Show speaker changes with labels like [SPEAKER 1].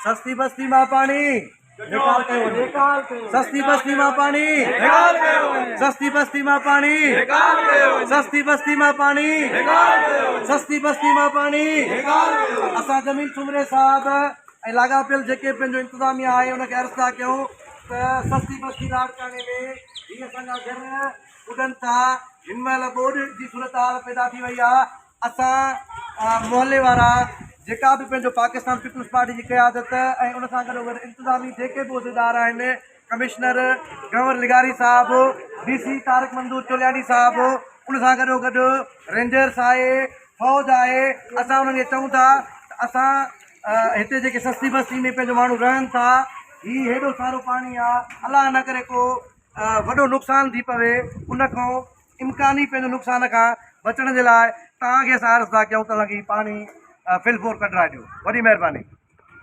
[SPEAKER 1] سستي بستي مان پاڻي نيڪال ڪيو وڃي سستي بستي مان پاڻي نيڪال ڪيو وڃي سستي بستي مان پاڻي نيڪال ڪيو وڃي سستي بستي مان پاڻي نيڪال ڪيو وڃي سستي بستي مان پاڻي نيڪال ڪيو وڃي. اسان جميل سومري صاحب ۽ لاڳاپيل جيڪي پنهنجو انتظاميا آهي ان کي عرض ٿا ڪيون ته سستي بستي لاڙڪاڻي ۾ هي اسان جا گهر ٻڏن ٿا، هن مهل ٻوڏ جي صورتحال پيدا ٿي وئي آهي، اسان محلي وارا جيڪا به پنهنجو پاڪستان پيپلز پارٽي جي قيادت ۽ ان سان گڏوگڏ انتظامي جيڪي به عهديدار آهن ڪمشنر گنور لغاري صاحب، ڊي سي طارق منظور چولياني صاحب ان سان گڏوگڏ رينجرس آهي، فوج آهي، اسان انهن کي چئون ٿا ته اسان هتي جيڪي سستي بستي ۾ پنهنجو ماڻهو رهن ٿا هي هيڏو سارو پاڻي آهي الله نه ڪري ڪو وڏو نقصان ٿي پوي ان کان امڪاني پنهنجو نقصان کان بچڻ جي لاء توهان کي اسان عرض ٿا ڪيون ته اسان کي هي پاڻي فل فور ڪڍرائي ڏيو وڏي مهرباني.